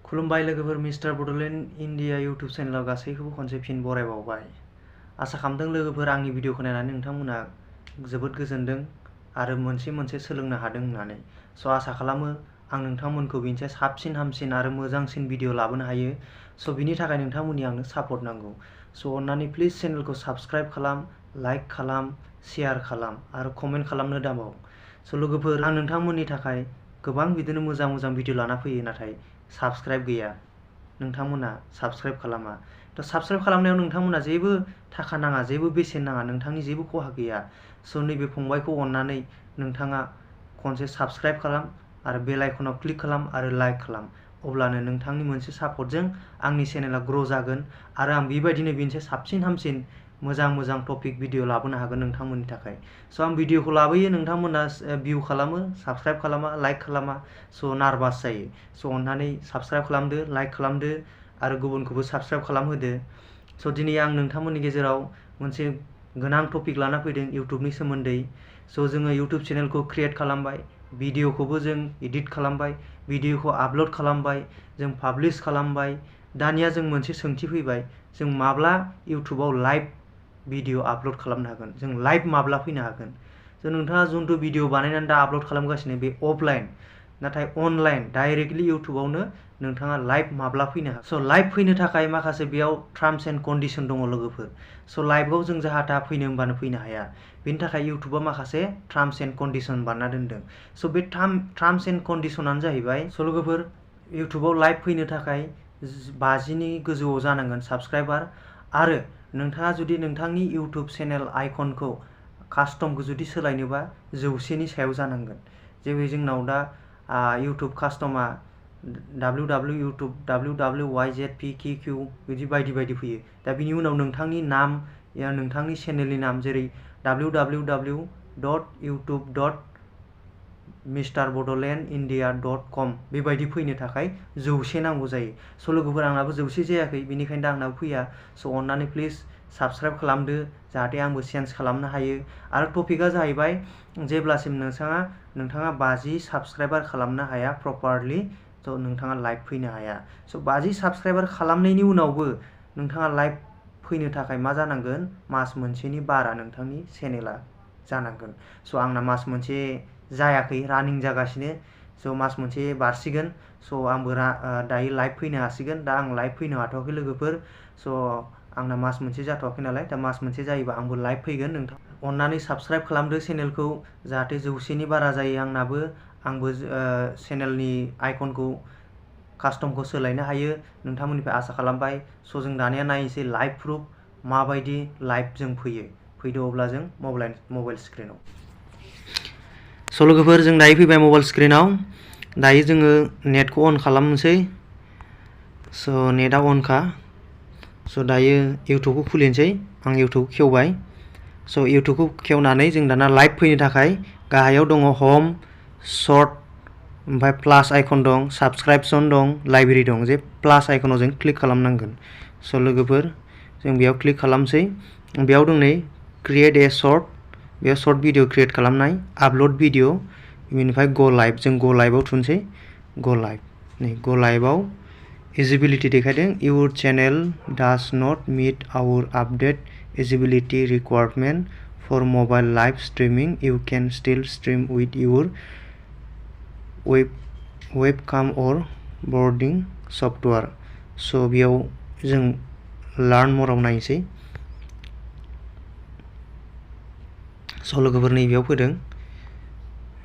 खुलुमबाय लोगोफोर mister Bodoland India YouTube चेनेलाव गासैखौबो खनसे फिन बरायबावबाय। आसा खालामदों लोगोफोर आंनि भिडिअखौ नायनानै नोंथांमोना जोबोद गोजोनदों आरो मोनसे सोलोंनो हादों होननानै। स' आसा खालामो आं नोंथांमोनखौ बिनिफ्राय साबसिन हामसिन आरो मोजांसिन भिडिअ लाबोनो हायो। स' बिनि थाखाय नोंथांमोननि आंनो सापर्ट नांगौ। स' अन्नानै प्लिज चेनेलखौ साबस्क्राइब खालाम, लाइक खालाम, शेयार खालाम आरो कमेन्ट खालामनो दाबाव। स' लोगोफोर आं नोंथांमोननि थाखाय गोबां बिदिनो मोजां भिडिअ लाना फैयो, नाथाय साबस्क्राइब गैया, नोंथांमोना साबस्क्राइब खालामा। थ' साबस्क्राइब खालामनायाव नोंथांमोना जेबो थाखा नाङा, जेबो बेसेन नाङा, नोंथांनि जेबो खहा गैया। स' नैबे फंबायखौ अन्नानै नोंथाङा खनसे साबस्क्राइब खालाम आरो बेल आइकनाव क्लिक खालाम आरो लाइक खालाम। अब्लानो नोंथांनि मोनसे सापर्टजों आंनि चेनेला ग्र' जागोन आरो आं बेबायदिनो बिनिफ्राय साबसिन हामसिन मोजां टपिक भिडिअ लाबोनो हागोन नोंथांमोननि थाखाय। स' आं भिडिअखौ लाबोयो, नोंथांमोना भिउ खालामो, साबस्क्राइब खालामा, लाइक खालामा, स' नार्भास जायो। स' अन्नानै साबस्क्राइब खालामदो, लाइक खालामदो आरो गुबुनखौबो साबस्क्राइब खालामहोदो। स' दिनै आं नोंथांमोननि गेजेराव मोनसे गोनां टपिक लाना फैदों इउटुबनि सोमोन्दै। स' जोङो इउटुब चेनेलखौ क्रिएट खालामबाय, भिडिअखौबो जों एडिट खालामबाय, भिडिअखौ आपल'ड खालामबाय, जों पाब्लिश खालामबाय। दानिया जों मोनसे सोंथि फैबाय, जों माब्ला इउटुबाव लाइभ भिडिअ आपल'ड खालामनो हागोन, जों लाइभ माब्ला फैनो हागोन। स' नोंथाङा जिथु भिडिअ बानायनानै दा आपल'ड खालामगासिनो बे अफलाइन, नाथाय अनलाइन डाइरेक्टलि इउटुबावनो नोंथाङा लाइभ माब्ला फैनो हागोन। स' लाइभ फैनो थाखाय माखासे बेयाव टार्म्स एन्ड कन्डिशन दङ लोगोफोर। स' लाइभआव जों जाहा थाहा फैनो होनबानो फैनो हाया। बेनि थाखाय इउटुबा माखासे टार्म्स एन्ड कन्डिशन बानायना दोनदों। स' बे टार्म्स एन्ड कन्डिशनानो जाहैबाय, स' लोगोफोर इउटुबाव लाइभ फैनो थाखाय 50नि गोजौआव जानांगोन साबस्क्राइबार, आरो नोंथाङा जुदि नोंथांनि इउटुब चेनेल आइकनखौ कास्टमखौ जुदि सोलायनोबा 100नि सायाव जानांगोन। जेरै जोंनाव दा इउटुब कास्टमा www.YouTube www.YZPKQ बिदि बायदि फैयो। दा बिनि उनाव नोंथांनि नाम या नोंथांनि चेनेलनि नाम, जेरै www.youtube.mr.bodoland.india.com बेबायदि फैनो थाखाय 100 नांगौ जायो। स' लोगोफोर आंनाबो 100 जायाखै, बेनिखायनो दा आंनाबो फैया। स' अन्नानै प्लिज साबस्क्राइब खालामदो, जाहाथे आंबो चेन्ज खालामनो हायो। आरो टपिकआ जाहैबाय, जेब्लासिम नोंथाङा 50 साबस्क्राइबार खालामनो हाया प्रपारलि, स' नोंथाङा लाइभ फैनो हाया। स' 50 साबस्क्राइबार खालामनायनि उनावबो नोंथाङा लाइभ फैनो थाखाय मा जानांगोन, मास मोनसेनि बारा नोंथांनि चेनेला जानांगोन। स' आंना मास मोनसे जायाखै, रानिं जागासिनो। स' मास मोनसे बारसिगोन। स' आंबो दायो लाइभ फैनो हासिगोन। दा आं लाइभ फैनो हाथ'वाखै लोगोफोर। स' आंना मास मोनसे जाथ'वाखै नालाय, दा मास मोनसे जायोबा आंबो लाइभ फैगोन। नोंथां अन्नानै साबस्क्राइब खालामदो चेनेलखौ, जाहाथे 100नि बारा जायो आंबो चेनेलनि आइकनखौ कास्टमखौ सोलायनो हायो। नोंथांमोननिफ्राय आसा खालामबाय। स' जों दानिया नायनोसै लाइभ प्रुफ माबायदि लाइभ जों फैदो अब्ला जों मबाइल स्क्रिनाव। स' लोगोफोर जों दायो फैबाय मबाइल स्क्रिनाव। दायो जोङो नेटखौ अन खालामनोसै। स' नेटआ अनखा। स' दायो इउटुबखौ खुलिनोसै। आं इउटुबखौ खेवबाय। स' इउटुबखौ खेवनानै जों दाना लाइभ फैनो थाखाय गाहायाव दङ हम, सर्ट, ओमफ्राय प्लास आइकन दं, साबस्क्रिपसन दं, लाइब्रेरि दं। जे प्लास आइकनाव जों क्लिक खालामनांगोन। स' लोगोफोर जों बेयाव क्लिक खालामसै। बेयाव दं नै क्रिएट ए सर्ट, बेयाव सर्ट भिडिअ क्रिएट खालामनाय, आपल'ड भिडिअ, बेनिफ्राय गो लाइभ। जों गो लाइभआव थुनोसै। गो लाइभ, नै गो लाइभआव इजिबिलिटि देखायदों। Your channel does not meet our update eligibility requirement for mobile live streaming, you can still stream with your webcam or birding software. स' बेयाव जों लार्न मराव नायनोसै। स' लोगोफोर नै बेयाव फैदों।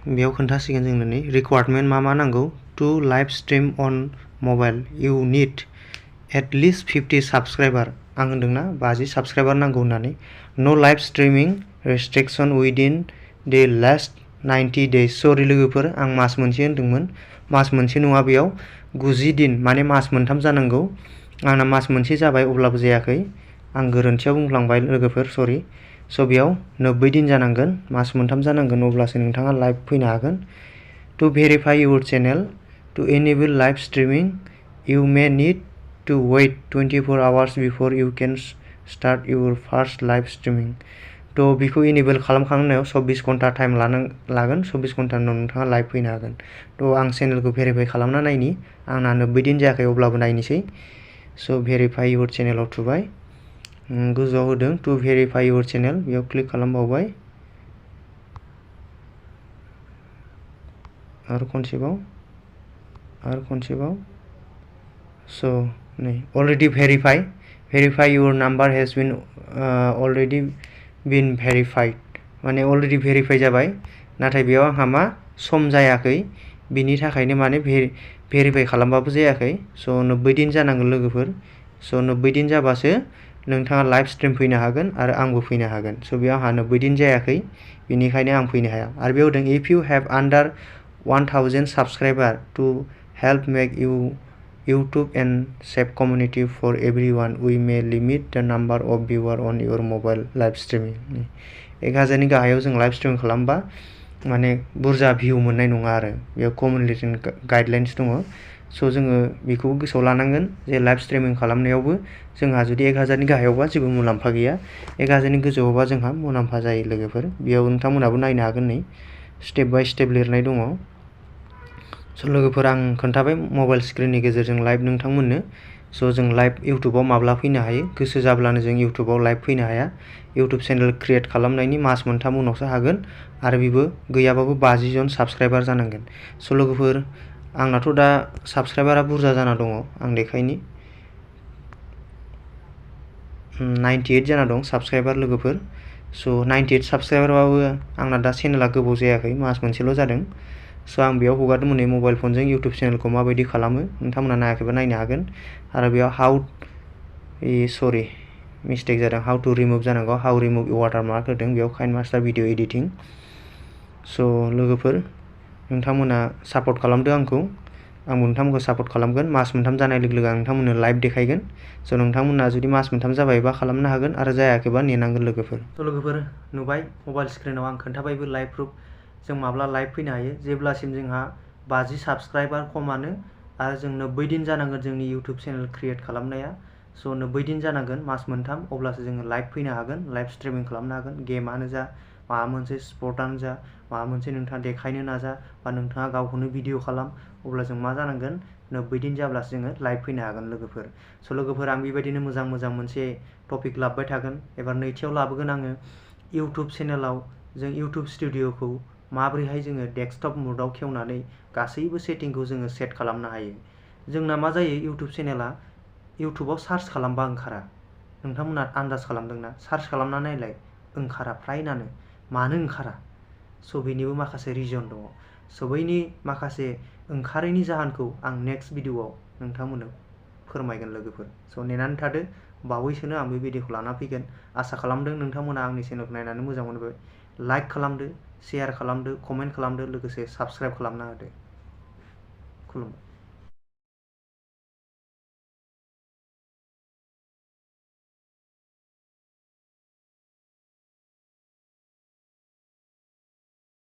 बेयाव खोन्थासिगोन जोंनो नै रिक्वायरमेन्ट मा नांगौ। To live stream on mobile you need at least 50 subscriber. आं होनदोंना 50 साबस्क्राइबार नांगौ होननानै। No live streaming restriction within the last 90 days। सरि लोगोफोर, आं मास मोनसे होनदोंमोन। मास मोनसे नङा, बेयाव 90 दिन, माने मास मोनथाम जानांगौ। आंना मास मोनसे जाबाय अब्लाबो जायाखै। आं गोरोन्थियाव बुंफ्लांबाय लोगोफोर, सरि। स' बेयाव 90 दिन जानांगोन, मास मोनथाम जानांगोन, अब्लासो नोंथाङा लाइभ फैनो हागोन। To verify your channel to enable live streaming you may need to wait 24 hours before you can start your first live streaming। तो बेखौ इनेबल खालामखांनायनि उनाव 24 घन्टा टाइम लागोन 24 घन्टानि उनाव नोंथाङा लाइभ फैनो हागोन। तो आं चेनेलखौ भेरिफाइ खालामना नायनि आंना 90 दिन जायाखै अब्लाबो नायनोसै। स' भेरिफाइ युर चेनेलाव थुबाय, गोजौआव होदों टु भेरिफाइ युर चेनेल, बेयाव क्लिक खालामबावबाय आरो खनसेबाव स' नै already verify your number has been already been verified, माने अलरेडि भेरिफाइ जाबाय नाथाय बेयाव आंहा मा सम जायाखै, बिनि थाखायनो माने भेरिफाइ खालामबाबो जायाखै। स' 90 दिन जानांगोन लोगोफोर। स' 90 दिन जाबासो नोंथाङा लाइभ स्ट्रिम फैनो हागोन आरो आंबो फैनो हागोन। स' बेयाव आंहा 90 दिन जायाखै, बेनिखायनो आं फैनो हाया। आरो बेयाव होदों if you have under 1000 subscriber to help make YouTube and save community for everyone, we may limit the number of viewer on your mobile live streaming। 1000 नि गाहायाव जों लाइभ स्ट्रिम खालामबा माने बुरजा भिउ मोननाय नङा आरो बेयाव कमिउनिटिनि गाइडलाइन्स दङ। स' जोङो बेखौबो गोसोआव लानांगोन जे लाइभ स्ट्रिमिं खालामनायावबो जोंहा जुदि 1000 नि गाहायावबा जेबो मुलाम्फा गैया, 1000 नि गोजौआवबा जोंहा मुलाम्फा जायो लोगोफोर। बेयाव नोंथांमोनाबो नायनो हागोन, नै स्टेप बाय स्टेप लिरनाय दङ। स' लोगोफोर आं खोन्थाबाय मबाइल स्क्रिननि गेजेरजों लाइभ नोंथांमोननो। स' जों लाइभ इउटुबाव माब्ला फैनो हायो, गोसो जाब्लानो जों इउटुबाव लाइभ फैनो हाया। इउटुब चेनेल क्रिएट खालामनायनि मास मोनथाम उनावसो हागोन आरो बेबो गैयाबाबो 50 जन साबस्क्राइबार जानांगोन। स' लोगोफोर आंनाथ' दा साबस्क्राइबारा बुरजा जाना दङ, आं देखायनि 98 जाना दं साबस्क्राइबार लोगोफोर। स' 98 साबस्क्राइबारबाबो आंना दा चेनेला गोबाव जायाखै, मास मोनसेल' जादों। स' आं बेयाव हगारदोंमोन नै मबाइल फनजों इउटुब चेनेलखौ माबायदि खालामो, नोंथांमोना नायाखैबा नायनो हागोन। आरो बेयाव मिस्टेक जादों, हाउ टु रिमुभ जानांगौ, हाउ रिमुभ वाटारमार्क होदों, बेयाव काइनमास्टार भिडिअ एडिटिं। स' लोगोफोर नोंथांमोना सापर्ट खालामदो आंखौ, आंबो नोंथांमोनखौ सापर्ट खालामगोन। मास मोनथाम जानाय लोगो लोगो आं नोंथांमोननो लाइभ देखायगोन। स' नोंथांमोना जुदि मास मोनथाम जाबायबा खालामनो हागोन आरो जायाखैबा नेनांगोन लोगोफोर। स' लोगोफोर नुबाय मबाइल स्क्रिनाव आं खोन्थाबायबो लाइभ प्रुफ जों माब्ला लाइभ फैनो हायो, जेब्लासिम जोंहा 50 साबस्क्राइबार खमानो आरो जों 90 दिन जानांगोन जोंनि इउटुब चेनेल क्रिएट खालामनाया। स' 90 दिन जानांगोन, मास मोनथाम, अब्लासो जोङो लाइभ फैनो हागोन, लाइभ स्ट्रिमिं खालामनो हागोन। गेमानो जा, माबा मोनसे स्पर्टआनो जा, माबा मोनसे नोंथाङा देखायनो नाजा बा नोंथाङा गावखौनो भिडिअ खालाम, अब्ला जों मा जानांगोन 90 दिन जाब्लासो जोङो लाइभ फैनो हागोन लोगोफोर। स' लोगोफोर आं बेबायदिनो मोजां मोनसे टपिक लाबोबाय थागोन। एबार नैथियाव लाबोगोन आङो इउटुब चेनेलाव जों इउटुब स्टुडिअ'खौ माबोरैहाय जोङो डेस्कटप मुडआव खेवनानै गासैबो सेटिंखौ जोङो सेट खालामनो हायो। जोंना मा जायो, इउटुब चेनेला इउटुबाव सार्च खालामबा ओंखारा। नोंथांमोना आन्दाज खालामदोंना? सार्च खालामना नायलाय, ओंखारा फ्रायनानो। मानो ओंखारा? स' बेनिबो माखासे रिजन दङ। स' बैनि माखासे ओंखारैनि जाहोनखौ आं नेक्स्ट भिडिअ'आव नोंथांमोननो फोरमायगोन लोगोफोर। स' नेनानै थादो, बावैसोनो आं बे भिडिअ'खौ लाना फैगोन। आसा खालामदों नोंथांमोना आंनि चेनेलखौ नायनानै मोजां मोनबाय। लाइक खालामदो, शेयार खालामदो, कमेन्ट खालामदो, लोगोसे साबस्क्राइब खालामना होदो। खुलुमबाय।